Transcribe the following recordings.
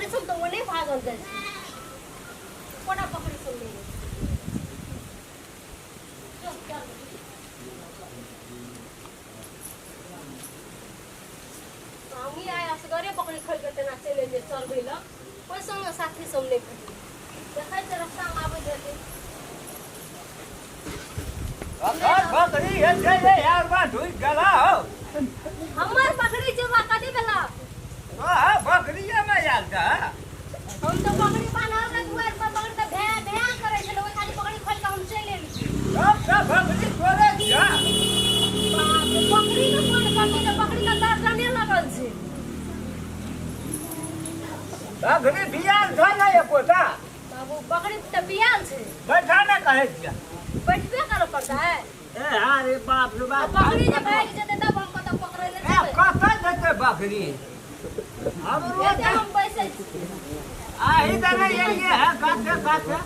बकरी सब तऽ ओने भागल जाइ छै। कोना बकरी सब नहि चल चल। हमही आइ असगरे बकरी खोलि कऽ तेना चलि एलियै चरबै लए। कोइ संग साथी सब नहि भेटलै। देखै छियै रस्तामे आबैत हेतै। बकरी हेतै रे यार बा ढुकि गेला हौ। हमर बकरी छै बा कथी भेला? तोहर बकरिएमे आयल छह। हम तऽ बकरी बान्हल रहे दुआरि पर, बकरी तऽ भैं भैं करै छलै, ओहि खाली बकरी खोलि कऽ हम चलि एलियै। तब तऽ बकरी तोरे छियह। बाप रे, बकरी के कोन कमी छै, बकरी के दर्जने लगल छै। बकरी बियाल छह ने एकोटा? बाबू बकरी तऽ बियाल छै। बैठा ने कहै छियह। बैठबे करऽ पड़तै। ए अरे बाप रे बाप। बकरी जे भागि जेतै तब हम कतऽ पकड़ै लए ए जेबै? कतऽ जेतै बकरी? हमरो एते हम बैसै छी। आही दने एलियै है काते काते।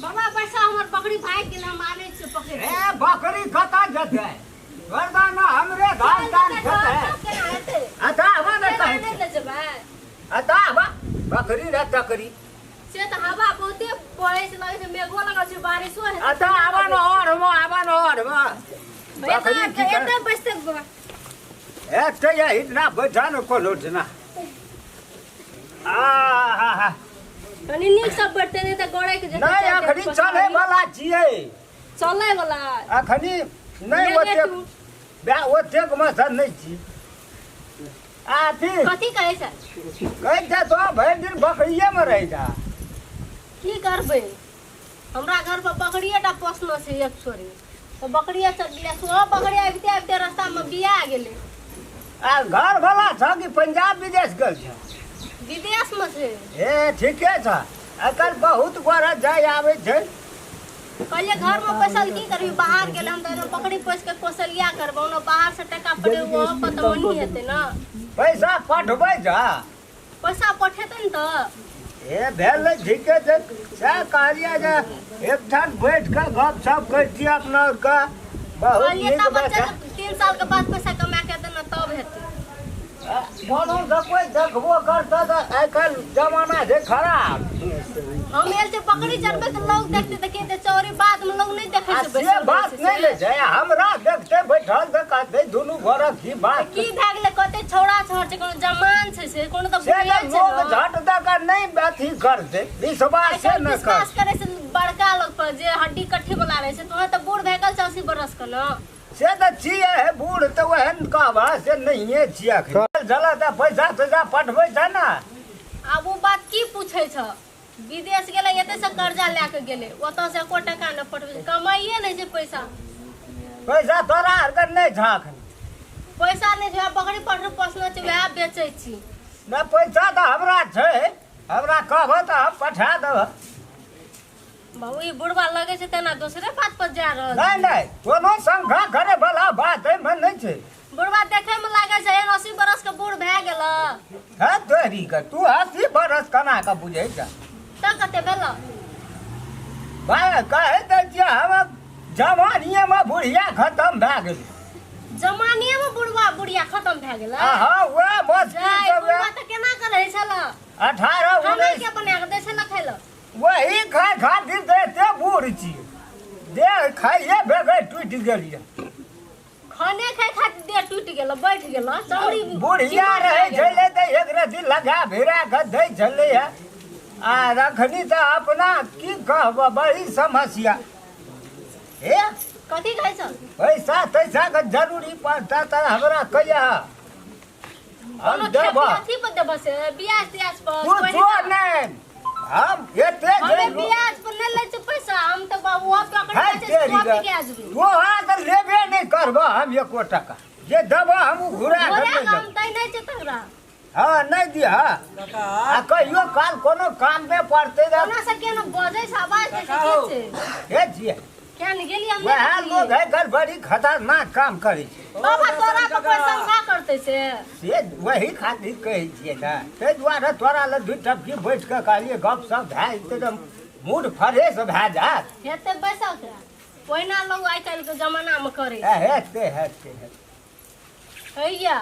बाबा पैसा हमर बकरी भागि गेल, हम आनै छियै पकड़ि। ए बकरी कतऽ जेतै? वरदाना हमरे धान तान खेतै। केना हेतै? अच्छा आबा ने केना कहै नहि छियै। लऽ जेबै? अच्छा आबा बकरी रे तकरी। से तऽ हवा बहुते बहै छै, लगै छै मेघो लगल छै, बारिशो हेतै। अच्छा आबा ने और हम आबा ने और हम। बकरी की कर एते बैसते बाबा। एते या इतना बैठा ने कोनो दिना। आ हा हा। कनी नीक सब बैठते नहि तऽ गड़ै के जेतै। नहीं अखनी चले वाला छियै। चलै वाला। अखनी नहीं ओतेक बे ओतेक मसन नहीं छी। अथी कथी कहै छै? कहै छै तो भरि दिन बकरिये में रहै जा। की करबै, हमरा घर पर बकरिये टा पोसलो छै एक छोरी, तऽ बकरिये चल गेलै। सेहो बकरी आबिते आबिते रास्ता में बिया गेलै। आ घर वाला छ कि पंजाब विदेश गेल छ? विदेश में छै। ए ठीके छ, एकर बहुत गोरा जाय आबै छै। कहलियै घर में पैसा की करबी, बाहर गेलै हम तऽ बकरी पोसि के कोसलिया करबो ने, बाहर से टका पठेबो कतऽ हेतै ने। पैसा पठबै छ? पैसा पठेतै ने तऽ। ए भेल ठीके छै, सएह कहलियै जे एकठाम बैठ कऽ गप सप करितियै अपना आरके। बहुत कहलियै नीक तब बात बच्चा है। 3 साल के बाद पैसा कमा के देना तब हेतै। कोनो से कोइ देखबो करतै तऽ आइ काल्हि जमाना छै खराब। हम एल छै बकरी चरबै तऽ लोग देखतै तऽ कहतै चोरी, बाद में लोग नहि देखै आ छै से बैसल बात रहै छै नहि से। ने छै, हमरा देखते बैठल तऽ कहतै दुनू घरक की बात की भए गेलै, कहतै छौड़ा छौड़ छै, कोनो जमान छै से, कोनो तऽ से बुढ़िया तऽ छै लोग ने। झट दऽ कऽ नहि अथी करतै, विश्वास आइ से काल्हि नहि विश्वास करतै। करै छै बड़का लोग पर जे हड्डी कट्ठी वाला रहै छै, तोहर तऽ बूढ़ भए गेल छै 80 बरस के ने। से तऽ छियै हे बूढ़ तऽ ओहन कहबह से नहिये छियै अखन। चलऽ तऽ पैसा तैसा पठबै छै ने। आब ओ बात की पूछै छ, विदेश गेलै एतै से कर्जा लए के गेलै, ओतऽ से एको टका नहि पठबै छै, कमाइए नहि छै पैसा। पैसा तोरा आरके नहि छह अखन? पैसा नहि छै, बकरी पठरू पोसने छी वएह बेचै छी। नहि पैसा तऽ हमरा छै, हमरा कहबह तऽ हम पठा देबह। बाबू ई बुढ़वा लगै छै तेना दोसरे बात पर जा रहल नहि नहि कोनो शंका करे वाला बात एहिमे नहि छै। बुढ़वा देखे में लागै छै एहन 80 बरस के बूढ़ भए गेल। है तोरी के तू 80 बरस केना के बुझै छ? तऽ कते भेल? भाय कहै दै छियै हम जवानिये में बुढ़िया खत्म भए गेल। जवानिये में बुढ़वा बुढ़िया खत्म भए गेल? हाँ वएह मुश्किल जाय, से बुढ़वा तऽ केना के रहै छल? 18 खाना 19 के बना के दै छल खाय लए? वही खाय खातिर तऽ एते बूढ़ छी, देह खाइए बेगैर टूटि गेल यऽ। खाने खाय खातिर देह टूटि गेल, बैठ गेल चमड़ी। बुढ़िया रहै छलै तऽ एक रति लगा भिड़ा कऽ दै छलै हे, आ रखनी तऽ अपना की कहबऽ बड़ी समस्या। हे कथी कहै छ? पैसा तैसा के जरूरी पड़ता तऽ हमरा कहिया हम कोनो देबऽ। खेती अथी पर देबऽ से ब्याज त्याज पर? कुछो नहि, हम एते हमे जे ब्याज पर नहि लै छै पैसा, हम तऽ बाबू हम पकड़ है के छै तेरी कॉपी के। के आजबी। तोहरा तऽ लेबे नहि करबऽ हम एको टका, जे देबऽ हम ओ घुरा कऽ घुरा नहि कऽ हम देबऽ। दै नहि छै तकरा। हाँ नहि दिह। आ कहियो काल कोनो काम मे पड़तै तऽ कोना से केना बजै छै, आवाज दै छै, के छै? हे छियै केहन गेलियै हम नहि वएह देखलियै। लोग है गड़बड़ी खतरनाक काम करै छै। बाबा तोरा पर कोइ शंका करतै से? से वही खातिर कहै छियै ने, ताहि दुआरे तोरा लग 2 टपकी बैठ कऽ कहलियै गप सप भए जेतै तऽ मूड फ्रेश भए जायत। हेतै बैसल के ओहिना लोग आइ काल्हि के जमाना मे करै छै। हेतै हेतै हेतै। हैया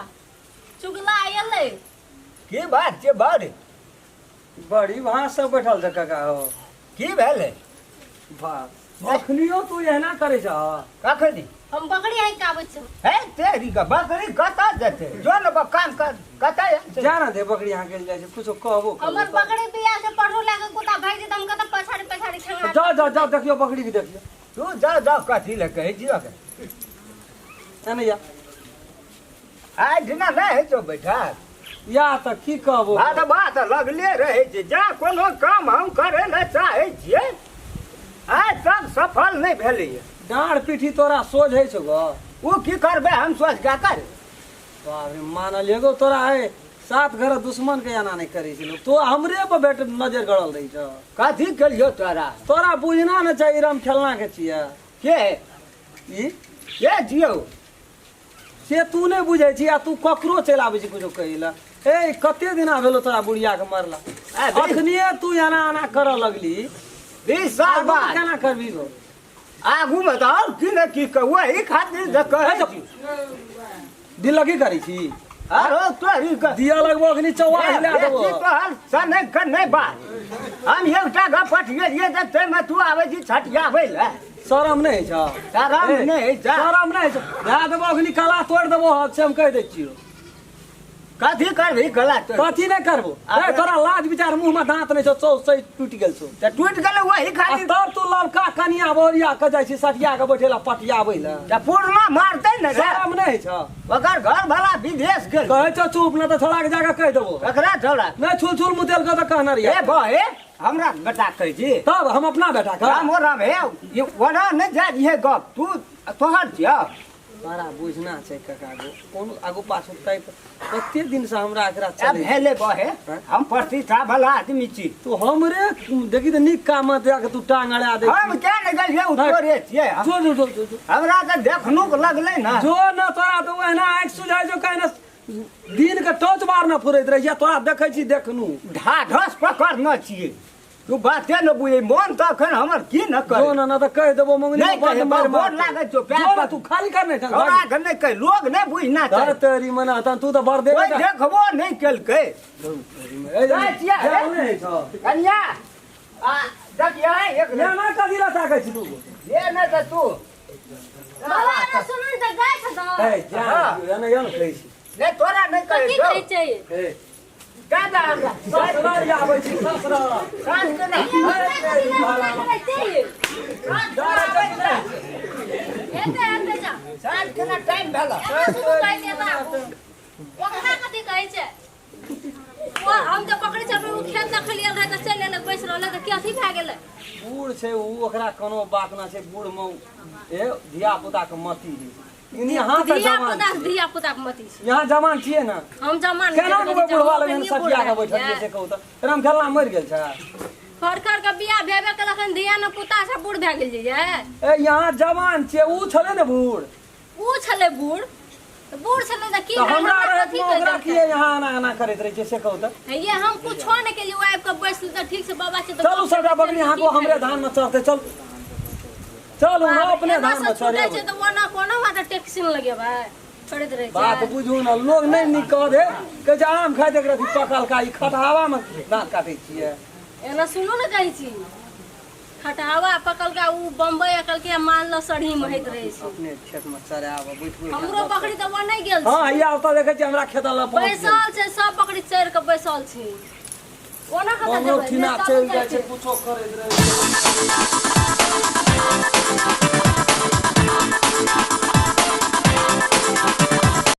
चुगला एलै। की बात छै बड़? बड़ी भाँस सब बैठल छै काका हो। की भेलै? वाह, अखनियो तू एहना करै छह? कखनी? हम बकरी आनि के आबै छी। हे तेरी के बकरी कतऽ जेतै? जो ने काम कर कतऽ छै? जा ना दे बकरी अहाँ गेल जाइ छै, कुछो कहबो करबो। हमर बकरी बिया से पढ़ू लागे कुत्ता भागि जेतै, हम कतऽ पछाड़ी पछाड़ी खेंगा। जा जा जा, देखियो बकरी के देखियो। तू जा जा, कथी लए कहै छियो के? एने या। आइ दिना नहि होइ छौ बैठल। या तऽ की कहबो? बात बात लगले रहै छै। जा कोनो काम हम करै लए चाहै छियै, आइ तक सफल नहि भेलैए। डाँड़ पीठी तोरा सोझ होइ छौ गो? ओ की करबै हम सोझ कए कर? बाप रे, मानल एगो तोरा है सात घर दुश्मन के एना नहि करै छै लोक। तो हमरे पर बेट नजर गड़ल रहै छौ। कथी केलियौ तोरा? तोरा बुझना ने चाही, राम खेलना के छियै। के? ई के छियौ? से तू नहि बुझै छी आ तू ककरो चलि आबै छी कुछो कहै लए। ए कते दिना भेलो तोरा बुढ़िया के मरला? अखनिए तू एना एना करऽ लगली। 20 साल बाद केना करबी गो? आगूमे तऽ आओर की ने की कहू, एहि खातिर तऽ कहै छी। दिल लगी करै छी? आरो तोरी के दिया लगबो अखनी चौआ हिला देबो। बेसी तोहर सने के नहि बात। हम एकटा गप पठिएलियै तऽ ताहिमे तू आबै छी छठियाबै लए। शरम नहि होइ छौ? शरम नहि होइ छै। शरम नहि होइ छौ? धए देबो अखनी कला तोड़ि देबो हक से हम कहि दै छियौ। कथी करबही गला तोड़ि? कथी नहि करबो? ए तोरा लाज विचार, मुँह में दांत नहि छौ, चौ सही टूटि गेल छौ। तऽ टूटि गेलै वही आ खातिर। तब तू लड़का कनिया बोरिया के जाइ छी सटिया के बैठे ला पटियाबै ला। तऽ पुरना मारतै ने रे। शरम नहि होइ छौ? ओकर घर वाला विदेश गेल। कहै छौ चुप, नहि तऽ छोड़ा के जाके कहि देबो। ककरा छोड़ा? नहि छुल छुल मुतेल के तऽ कहने रहियै। ए बहे, हमरा बेटा कहै छी? तब हम अपना बेटा के राम हो राम। हे ई ओना नहि जा दिहे गप, तू तोहर छियौ। बड़ा बुझना छै काका गो, कोनो आगू पाछू ताकि कते दिन से हमरा एकरा आब चलै भेलै बहे, हम प्रतिष्ठा वाला आदमी छी। तू हमरे देखी तऽ नीक काम मे दए के तू टांग अड़ा दे। हम क्या नहि गेलियै, ओ तोरे छियै। जो जो जो जो जो। हमरा तऽ देखनुक लगलै ने। जो न तोरा तऽ ओहिना आँखि सुझाइ छौ, काहे ने दिन के टॉर्च बार न फुरैत रहै तोरा, देखै छी देखनू। ढाढस पकड़ने छियै, तू बाते न बुझै। मन तऽ अखन हमर की न जो करे। न न तऽ कहि देबो मंगनी नहि बड्ड कहि, मारि गोर मारतौ। लागै छौ, पैर जो न पर। तू खाली कर नहि छोड़ा के नहि कहि, लोग नहि बुझना धर चाही। तेरी मना तहन तू तऽ बड़ दे। कोइ देखबो नहि केलकै। जाइ छियै, हे। नहि छौ। कनिया आ देखियै एक एना कथी लए ताकै छी तू? ले नहि तऽ तू बाबा रे, सुनू ने तऽ जाइ छै तऽ। ए जा एना एना कहै छी। नहि तोरा नहि कहै कथी छौ। कहै छै? ए दादा हमरा ससुराल आबै छी ससुराल। साँझ के नहि। एते एते जा। साँझ के ना टाइम भेल। एना सुनू कहै छै, एना आबू। ओकरा कथी कहै छै? ओ हम जे पकड़ै छै, ओ खेत देखलियै रहै तऽ चलि एलै, बैस रहलै तऽ कथी भए गेलै? बूढ़ छै ओ, ओकरा कोनो बात ना छै। बूढ़ मे ए धिया पुता के मती है। यहाँ तऽ धिया जवान पुता, धिया पुता के मती छै। यहाँ जवान छियै ने। हम जमान केना के ओहि बुढ़वा लग सटिया के बैठल छियै से कहू तऽ? राम खेलना मरि गेल छै। खर के बियाह भेबे केलक हन, धिया ने पुता सब बूढ़ भए गेल जे। ए यहाँ जवान छियै, ऊ छलै ने बूढ़। ऊ छलै बूढ़ तऽ बूढ़ छलै तऽ की तऽ भेल? हमरा हमरा रहैत कथी मे कहि ओकरा देलकै? किए यहाँ एना एना करैत रहै छियै से कहू तऽ? हे हम कुछो नहि केलियै, ओ आबि कऽ बैसलै तऽ ठीक छै बाबा छै तऽ। चलू सबटा बकरी अहाँके हमरे धान मे चढ़तै। चल चलू ने अपने एना धान से मे छूटै चढ़ेबै। छै तऽ ओना कोनो बात टैक्सी नहि लगेबै, छोड़ैत रहै बात छै। बुझू ने, लोग नहि नीक कह दे, कहै छै आम खाइ देख रही पकलका, ई खटहावा मे दाँत काटै छियै। एना सुनू ने कहै छी, खटहावा पकलका उ बम्बई अकलके माल ल सरही मे होइत रहै छै। अपने खेत मे चराब बैठबै। हमरो बकरी तऽ ओ नहि गेल हँ छै। हैया ओतऽ देखै छियै हमरा खेत लग पहुँच गेल। बैसल छै, सब बकरी चढ़ि कऽ बैसल छै। ओना कतऽ हमरो जेबै? ठिना चलू चलि जाइ जाइ छै, छै। कुछो करैत रहै छै।